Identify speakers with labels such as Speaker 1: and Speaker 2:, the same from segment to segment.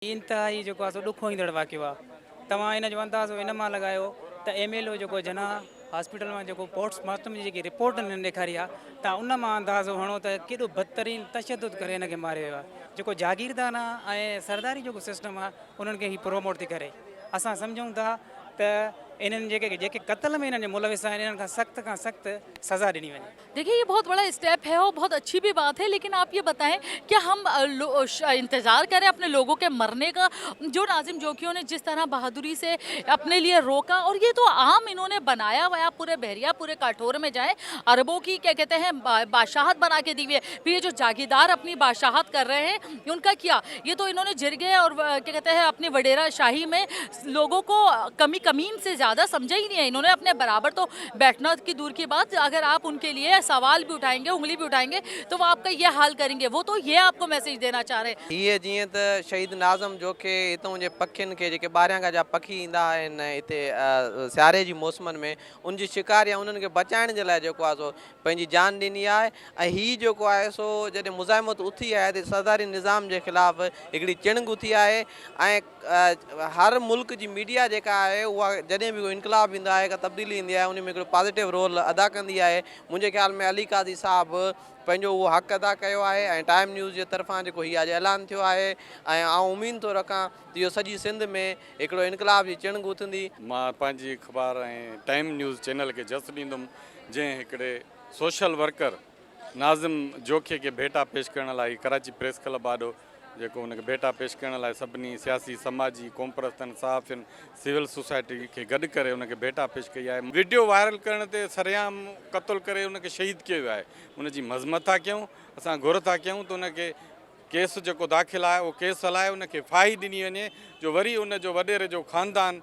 Speaker 1: هي انتهائي جيڪو آهي سو ڏکوئيندڙ واقعو آهي. توهان ان جو اندازو ان مان لڳايو ته ايم ايل او جيڪو جناح هاسپيٽل مان جيڪو پوسٽ مارٽم جي جيڪي رپورٽ هنن ڏيکاري آهي تان ان مان اندازو هڻو ته ڪيڏو بدترين تشدد ڪري هن کي ماريو ويو آهي. جيڪو جاگيردانه ۽ سرداري جيڪو سسٽم آهي انهن کي هي پروموٽ ٿي ڪري. اسان سمجهون ٿا ته انهن جيڪي جيڪي قتل ۾ انهن جي ملوث آهن انهن کان سخت کان سخت سزا ڏني وڃي.
Speaker 2: देखिए ये बहुत बड़ा स्टेप है और बहुत अच्छी भी बात है लेकिन आप ये बताएं कि हम इंतज़ार करें अपने लोगों के मरने का जो नाजिम जोखियों ने जिस तरह बहादुरी से अपने लिए रोका और ये तो आम इन्होंने बनाया हुआ है आप पूरे बहरिया पूरे काठोर में जाएं अरबों की क्या कहते हैं बादशाहत बना के दी हुई है फिर ये जो जागीरदार अपनी बादशाहत कर रहे हैं उनका क्या ये तो इन्होंने जिरगे और क्या कहते हैं अपनी वडेरा शाही में लोगों को कमी कमीन से ज़्यादा समझा ही नहीं है इन्होंने अपने बराबर तो बैठना की दूर की बात अगर आप उनके लिए सवाल भी उठाएंगे उंगली भी उठाएंगे तो वो आपका ये हाल करेंगे वो तो ये आपको मैसेज देना चाह रहे हैं।
Speaker 3: हीअ जीअं त शहीद नाज़म जोखे हितां जे पखियुनि खे जेके ॿाहिरियां खां जा पखी ईंदा आहिनि हिते सियारे जी मौसमनि में उन जी शिकार या उन्हनि खे बचाइण जे लाइ जेको आहे सो पंहिंजी जान ॾिनी आहे ऐं ही जेको आहे सो जॾहिं मुज़ाहिमत उथी आहे त सरदारी निज़ाम जे ख़िलाफ़ हिकिड़ी चिणग उथी आहे ऐं هر ملڪ جي ميڊيا جيڪا آهي اها جڏهن به ڪو انقلاب ايندو آهي ڪا تبديلي ايندي آهي ان ۾ هڪڙو پازيٽو رول ادا ڪندي آهي منهنجي خيال ۾ علي قاضي صاحب پنهنجو اهو حق ادا ڪيو آهي ۽ ٽائيم نيوز جي طرفان جيڪو هي اڄ اعلان ٿيو آهي ۽ آئون اميد ٿو رکان ته اهو سڄي سنڌ ۾ هڪڙو انقلاب جي چڻنگ اٿندي.
Speaker 4: مان پنهنجي اخبار ۽ ٽائيم نيوز چينل کي جس ڏيندم جنهن هڪڙي سوشل ورڪر ناظم جوکيي کي ڀيٽا پيش ڪرڻ لاء هي ڪراچي پريس ڪلب آڏو جيڪو ان کي ڀيٽا پيش ڪرڻ لاء سڀني سياسي، سماجي، قومپرستن، صحافين، سول سوسائٽي کي گڏ ڪري ان کي ڀيٽا پيش ڪئي آهي. وڊيو وائرل ڪرڻ تي سرعام قتل ڪري ان کي شهيد ڪيو ويو آهي ان جي مذمت ٿا ڪيون اسان گهر ٿا ڪيون ته ان کي ڪيس جيڪو داخل آهي اهو ڪيس هلائي ان کي ڦاهي ڏني وڃي جو وري ان جو وڏيري جو خاندان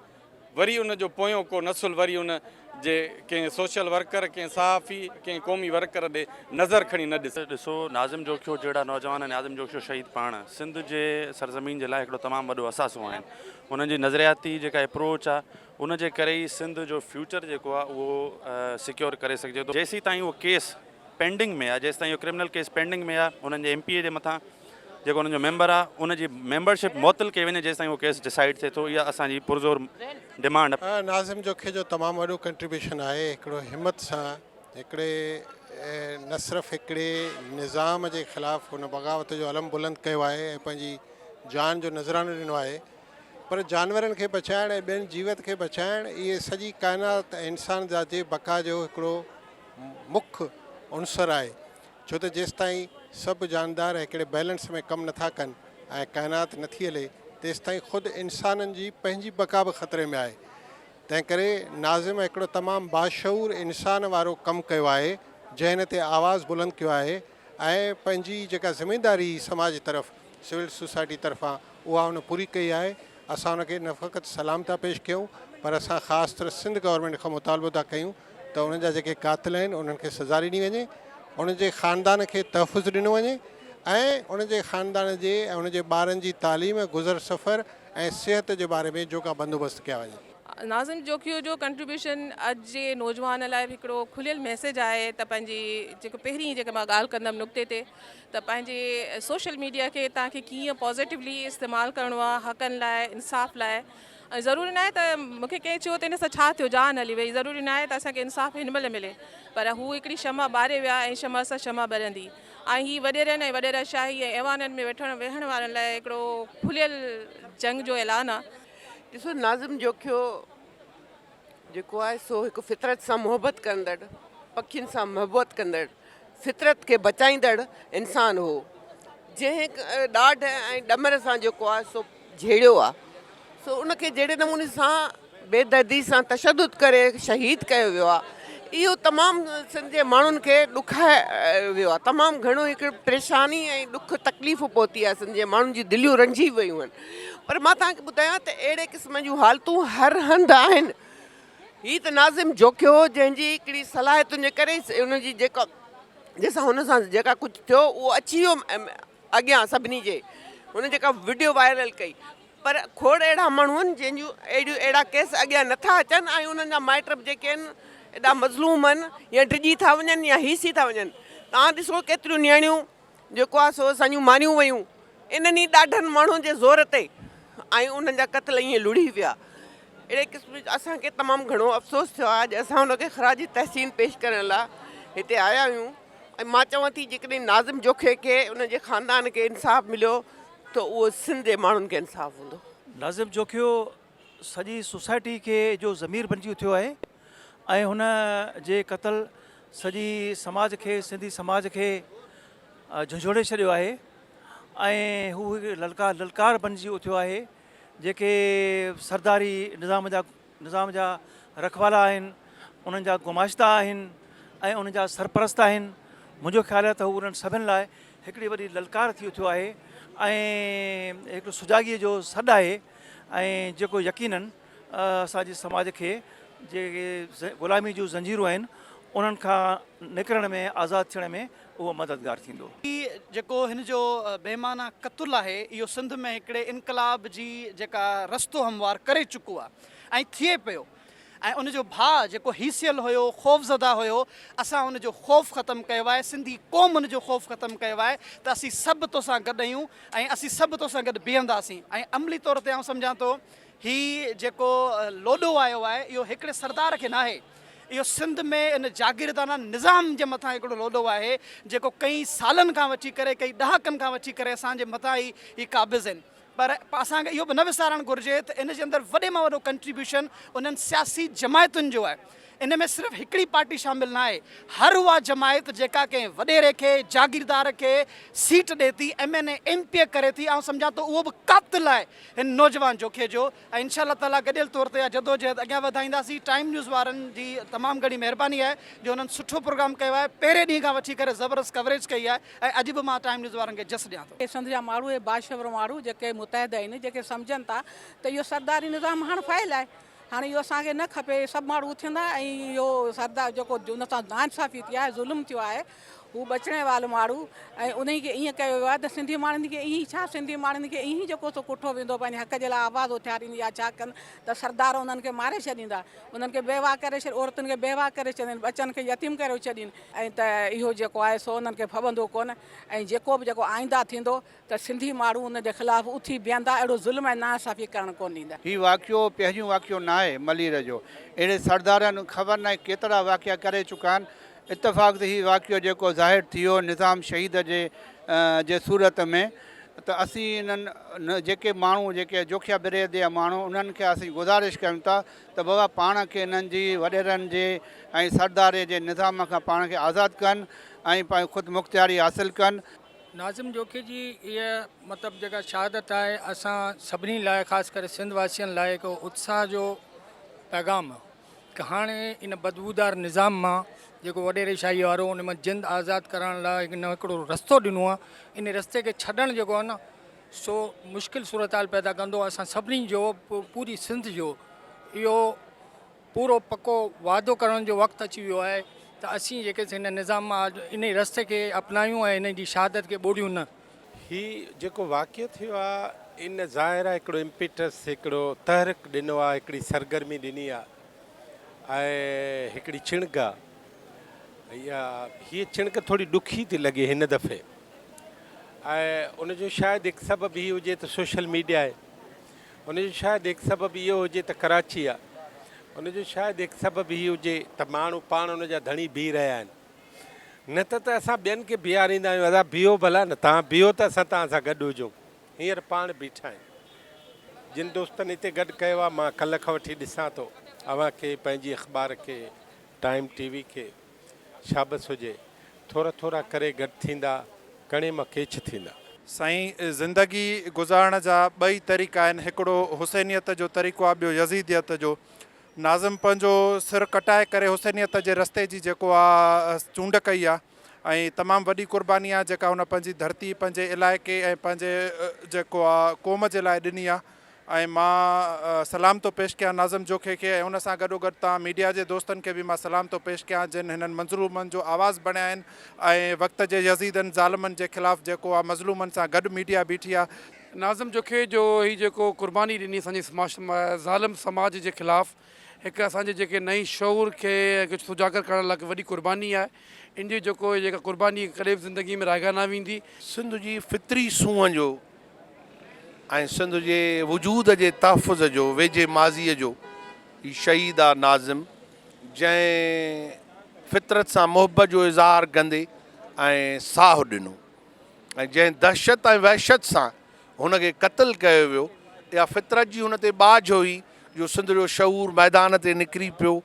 Speaker 4: وري ان جو پويون ڪو نسل وري ان جي ڪنهن سوشل ورڪر، ڪنهن صحافي، ڪنهن قومي ورڪر ڏي نظر کڻي نه ڏسي.
Speaker 5: ڏسو ناظم جوکيو جهڙا نوجوان ۽ ناظم جوکيو شهيد پاڻ سنڌ جي سرزمين جي لاء هڪڙو تمام وڏو اثاثو آهن. انهن جي نظرياتي جيڪا اپروچ آ ان جي ڪري ئي سنڌ جو فيوچر جيڪو آ اهو سيڪيور ڪري سگهجي ٿو. جيسين تائين اهو ڪيس پينڊنگ ۾ آ جيستائين اهو ڪرمنل ڪيس پينڊنگ ۾ آ انهن جي ايم پي اي جي مٿان جيڪو انهن جو ميمبر آ ان جي ميمبرشپ معطل ڪئي وڃي جيستائين اهو ڪيس ڊسائيڊ ٿئي ٿو اها اسان جي پرزور ڊمانڊ
Speaker 6: آ. ناظم جوکي جو تمام وڏو ڪنٽريبيوشن آهي هڪڙو همت سان هڪڙي نه صرف هڪڙي نظام جي خلاف هن بغاوت جو علم بلند ڪيو آهي ۽ پنهنجي جان جو نذرانو ڏنو آهي پر جانورن کي بچائڻ ۽ ٻين جيوت کي بچائڻ اهي سڄي ڪائنات ۽ انسان ذات جي بقا جو هڪڙو مک عنصر آهي ڇو ته جيستائين سڀ جاندار هڪڙي بئلنس ۾ ڪم نٿا ڪن ۽ ڪائنات نٿي هلي تيستائين خود انسانن جي پنهنجي بقا به خطري ۾ آهي تنهنڪري ناظم هڪڙو تمام باشعور انسان وارو ڪم ڪيو آهي جنهن هن تي آواز بلند ڪيو آهي ۽ پنهنجي جيڪا ذميداري هئي سماج طرف سول سوسائٽي طرفان اها هن پوري ڪئي آهي اسان ان کي نه فقط سلام ٿا پيش ڪيون پر اسان خاص طرح سنڌ گورنمينٽ کان مطالبو ٿا ڪيون ته انهن جا جيڪي قاتل آهن انهن کي سزا ڏني وڃي، انهن جي خاندان کي تحفظ ڏنو وڃي ۽ انهن جي خاندان جي ۽ انهن جي ٻارن جي تعليم، گذر سفر ۽ صحت جي باري ۾ جوڳا بندوبست ڪيا وڃن.
Speaker 7: ناظم جوکيو جو ڪنٽريبيوشن اڄ جي نوجوان لاء به هڪڙو کليل ميسيج آهي ته پنهنجي جيڪو پهرين جيڪا مان ڳالهه ڪندم نقطي تي ته پنهنجي سوشل ميڊيا کي توهان کي ڪيئن پازيٽولي استعمال ڪرڻو آهي حقن لاء انصاف لاء ۽ ضروري ناهي ته مون کي ڪنهن چيو ته ان سان ڇا ٿيو جان هلي وئي ضروري ناهي ته اسان کي انصاف هن مهل ملي پر هو هڪڙي شمع ٻاري ويا ۽ شمع سان شمع ٻرندي ۽ هي وڏيرن ۽ وڏيرا شاهي ۽ ايوانن ۾ ويٺڻ ويهڻ وارن لاء هڪڙو کليل جنگ جو اعلان آهي.
Speaker 8: ڏسو ناظم جوکيو جيڪو آهي سو هڪ فطرت سان محبت ڪندڙ، پکين سان محبت ڪندڙ، فطرت کي بچائيندڙ انسان هو. جنهن ڏاڍ ۽ ڏمر سان جيڪو آهي سو جهيڙيو آهي سو ان کي جهڙي نموني سان بي دردي سان تشدد ڪري شهيد ڪيو ويو آهي اهو تمام سنڌ جي ماڻهن کي ڏکايو ويو آهي تمام گهڻو هڪ پريشاني ۽ ڏک تڪليف پهتي آهي سنڌ جي ماڻهن جون دليون رنجي ويون آهن پر مان توهان کي ٻڌايان ته اهڙي قسم جون حالتون هر هنڌ آهن. هي ته ناظم جوکيو هو جنهن جي هڪڙي صلاحيتن جي ڪري ان جي جيڪا جنهن سان هن سان جيڪا ڪجهه ٿيو اهو اچي ويو اڳيان سڀني جي هن جيڪا وڊيو وائرل ڪئي پر کوڙ اهڙا ماڻهو آهن جنهن جون اهڙيون اهڙا ڪيس اڳيان نٿا اچن ۽ انهن جا مائٽ به جيڪي آهن ايڏا مظلوم آهن يا ڊڄي ٿا وڃن يا هيسي ٿا وڃن توهان ڏسو ڪيتريون نياڻيون جيڪو آهي سو اسان جون ماريون ويون انهن ئي ڏاڍن ماڻهن جي زور تي. ۽ انهن جا قتل ائين لڙهي ويا. اهڙي قسم جو اسان کي تمام گهڻو افسوس ٿيو آهي. اڄ اسان ان کي خراج تحسين پيش ڪرڻ لاء هتي آيا آهيون ۽ مان چوان ٿي جيڪڏهن ناظم جوکيي کي ان جي خاندان کي انصاف مليو ته اهو سنڌ جي ماڻهن کي انصاف هوندو.
Speaker 9: ناظم جوکيو سڄي سوسائٽي کي جو ضمير بنجي اٿيو آهي ۽ هن جي قتل سڄي سماج کي سنڌي سماج کي جهنجهوڙي ڇڏيو آهي ۽ هو هڪ للڪار للڪار بنجي اٿيو آهي جيڪي سرداري نظام جا نظام جا رکوالا آهن انهن جا گماشتا آهن ۽ انهن جا سرپرست آهن منهنجو خيال آهي ته هو انهن سڀن لاء هڪڙي وڏي للڪار ٿي اٿيو آهي ۽ هڪڙو سجاڳيء جو سڏ آهي ۽ جيڪو يقينن اسان جي سماج کي جيڪي غلامي جون زنجيرون آهن انهن کان نڪرڻ ۾ آزاد ٿيڻ ۾ اهو مددگار ٿيندو.
Speaker 10: هي جيڪو هن جو بي معنيٰ قتل آهي اهو سنڌ ۾ هڪڙي انقلاب جي جيڪا رستو هموار ڪري چڪو آهي ۽ ٿئي پيو ۽ ان جو ڀاء جيڪو هيسيل هيو خوفزده هيو اسان ان جو خوف ختم ڪيو آهي سنڌي قوم ان جو خوف ختم ڪيو آهي ته اسين سڀ توسان گڏ آهيون ۽ اسين سڀ توسان گڏ بيهنداسين ۽ عملي طور تي آئون سمجهان ٿو هي جيڪو لوڏو آيو آهي اهو هڪڙي سردار کي ناهي اهو سنڌ ۾ ان جاگيردانه نظام جي مٿان هڪڙو لوڏو آهي جيڪو ڪئين سالن کان وٺي ڪري ڪئي ڏهاڪن کان وٺي ڪري اسان جي مٿان ئي هي قابض آهن پر اسان کي اهو به نه وسارڻ گهرجي ته ان جي اندر وڏي مان وڏو ڪنٽريبيوشن انهن سياسي جماعتن جو آهي ان ۾ صرف هڪڙي پارٽي شامل ناهي هر اها جماعت جيڪا ڪنهن وڏيري کي جاگيردار کي سيٽ ڏي ٿي M N A M P A ڪري ٿي آئون سمجهان ٿو اهو به قاتل آهي هن نوجوان جوکي جو ۽ انشاء الله تعالي گڏيل طور تي اها جدوجهد اڳيان وڌائينداسين ٽائيم نيوز وارن جي تمام گهڻي مهرباني آهي جو انهن سٺو پروگرام ڪيو آهي پهرين ڏينهن کان وٺي ڪري زبردست ڪوريج ڪئي آهي ۽ اڄ به مان ٽائيم نيوز وارن کي جس ڏيان ٿو.
Speaker 11: اهي سنڌ جا ماڻهو اهي باشعور ماڻهو جيڪي متحد آهن جيڪي سمجهن ٿا ته اهو سرداري نظام هاڻ فعل آهي هاڻي اهو اسان کي نه کپي سڀ ماڻهو اٿندا ۽ اهو سردار جيڪو ان سان ناانصافي ٿي آهي ظلم ٿيو آهي هو ٻچڙي وال ماڻهو ۽ انهي کي ائين ڪيو ويو آهي ته سنڌي ماڻهن کي ائين ڇا سنڌي ماڻهن کي ائين جيڪو سو ڪٺو ويندو پنهنجي حق جي لاء آواز اٿارين يا ڇا ڪن ته سردار انهن کي ماري ڇڏيندا انهن کي بيواهه ڪري ڇڏ عورتن کي بيواهه ڪري ڇڏين ٻچن کي يتيم ڪريو ڇڏين ۽ ته اهو جيڪو آهي سو انهن کي ڦٻندو ڪونه ۽ جيڪو به جيڪو آئنده ٿيندو ته سنڌي ماڻهو ان جي خلاف اٿي بيهندا اهڙو ظلم ۽ ناانصافي ڪرڻ ڪونه ڏيندا.
Speaker 12: هي واقعو پهريون واقعو ناهي ملير جو اهڙي سردارن خبر ناهي ڪيترا واقعا ڪري چڪا آهن اتفاق تي هي واقعو جيڪو ظاهر ٿي ويو نظام شهيد جي جي صورت ۾ ته اسين انهن جيڪي ماڻهو جيڪي جوکيا برادري جا ماڻهو انهن کي اسين گذارش ڪيون ٿا ته بابا پاڻ کي انهن جي وڏيرن جي ۽ سرداري جي نظام کان پاڻ کي آزاد ڪن ۽ پنهنجي خود مختياري حاصل ڪن.
Speaker 13: ناظم جوکي جي اها مطلب جيڪا شهادت آهي اسان سڀني لاء خاص ڪري سنڌ واسين لاء هڪ اتساهه جو پيغام آهي ته هاڻي ان بدبودار نظام مان جيڪو وڏيري شاهي وارو ان مان جند آزاد ڪرائڻ لاء هڪ نه هڪڙو رستو ڏنو آهي ان رستي کي ڇڏڻ جيڪو آهي نه سو مشڪل صورتحال پيدا ڪندو اسان سڀني جو پوري سنڌ جو اهو پورو پڪو وعدو ڪرڻ جو وقت اچي ويو آهي ته اسين جيڪي هن نظام مان انهي رستي کي اپنايون ۽ انهي جي شهادت کي ٻوڙيون نه.
Speaker 14: هي جيڪو واقعو ٿيو آهي ان ظاهر آهي هڪڙو امپيٽس هڪڙو تحرڪ ڏنو آهي هڪڙي سرگرمي ڏني آهي ۽ هڪڙي چڻگ آهي اها هيء چڻگ ٿوري ڏکي ٿي لڳي هن دفعي ۽ ان جو شايد هڪ سبب هي هجي ته سوشل ميڊيا آهي ان جو شايد هڪ سبب اهو هجي ته ڪراچي آ. ان جو شايد هڪ سبب هي هجي ته ماڻهو پاڻ ان جا ڌڻي بيهي رهيا آهن. نه ته ته اسان ٻين کي بيهاريندا آهيون ادا بيهو ڀلا نه توهان بيهو ته اسان توهان سان گڏ هجون. هينئر پاڻ بيٺا آهن. جن دوستن هتي گڏ ڪيو آ مان ڪلهه کان وٺي ڏسان ٿو اوهان کي پنهنجي اخبار کي ٽائيم ٽي وي کي شابس هجي. ٿورا ٿورا ڪري گڏ ٿيندا، ڪڻي مان ڪيچ ٿيندا.
Speaker 15: سائين زندگي گذارڻ جا ٻه ئي طريقا آهن هڪڙو حسينيت جو طريقو آهي ٻيو يزيديت جو. ناظم پنهنجو سر ڪٽائي ڪري حسينيت جي رستي جي جيڪو آ چونڊ ڪئي آ ۽ تمام وڏي قرباني آ جيڪا هن پنهنجي ڌرتي پنهنجي علائقي ۽ پنهنجي جيڪو آ قوم جي لاء ڏني آ ۽ مان سلام ٿو پيش ڪيان ناظم جوکي کي ۽ ان سان گڏو گڏ توهان ميڊيا جي دوستن کي به مان سلام ٿو پيش ڪيان جن هنن مظلومن جو آواز بڻيا آهن ۽ وقت جي يزيدن ظالمن جي خلاف جيڪو آ مظلومن سان گڏ ميڊيا بيٺي آ.
Speaker 16: ناظم جوکي جو هي جيڪو قرباني ڏني اسان جي ظالم سماج جي خلاف هڪ اسان جي جيڪي نئين شعور کي هڪ سجاگر ڪرڻ لاء هڪ وڏي قرباني آهي ان جي جيڪو جيڪا قرباني ڪڏهن به زندگي ۾ رائگان نه ويندي.
Speaker 17: سنڌ جي فطري سونهن جو ۽ سنڌ جي وجود جي تحفظ جو ويجهي ماضيء جو هي شهيد آ ناظم جنهن فطرت سان محبت جو اظهار ڪندي ۽ ساهه ڏنو ۽ جنهن دهشت ۽ وحشت سان هن کي قتل ڪيو ويو اها فطرت جي هن تي ٻاجهه هئي جو سنڌ جو شعور ميدان تي نڪري پيو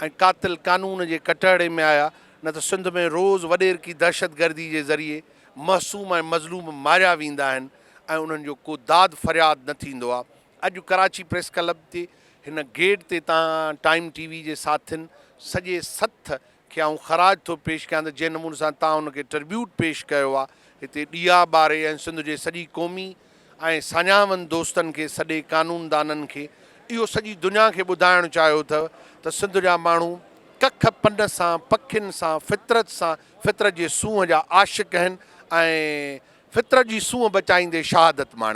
Speaker 17: ۽ قاتل قانون جي ڪٽهڙي ۾ آيا نه ته سنڌ ۾ روز وڏيرڪي دهشتگردي جي ذريعي معصوم ۽ مظلوم ماريا ويندا آهن ۽ انهن جو ڪو داد فرياد نه ٿيندو آهي. اڄ ڪراچي پريس ڪلب تي هن گيٽ تي تان ٽائيم ٽي وي جي ساٿين سڄي سٿ کي آئون خراج ٿو پيش ڪيان ته جنهن نموني سان تان ان کي ٽربيوٽ پيش ڪيو آهي هتي ڏيئا ٻاري ۽ سنڌ جي سڄي قومي ۽ ساڃاهوند دوستن کي سڏي قانوندانن کي اهو سڄي دنيا کي ٻڌائڻ چاهيو اٿو ته سنڌ جا ماڻهو ڪک پن سان، پکين سان، فطرت سان، فطرت جي سونهن جا عاشق آهن ۽ فطرت جي سونهن بچائيندي شهادت ماڻين.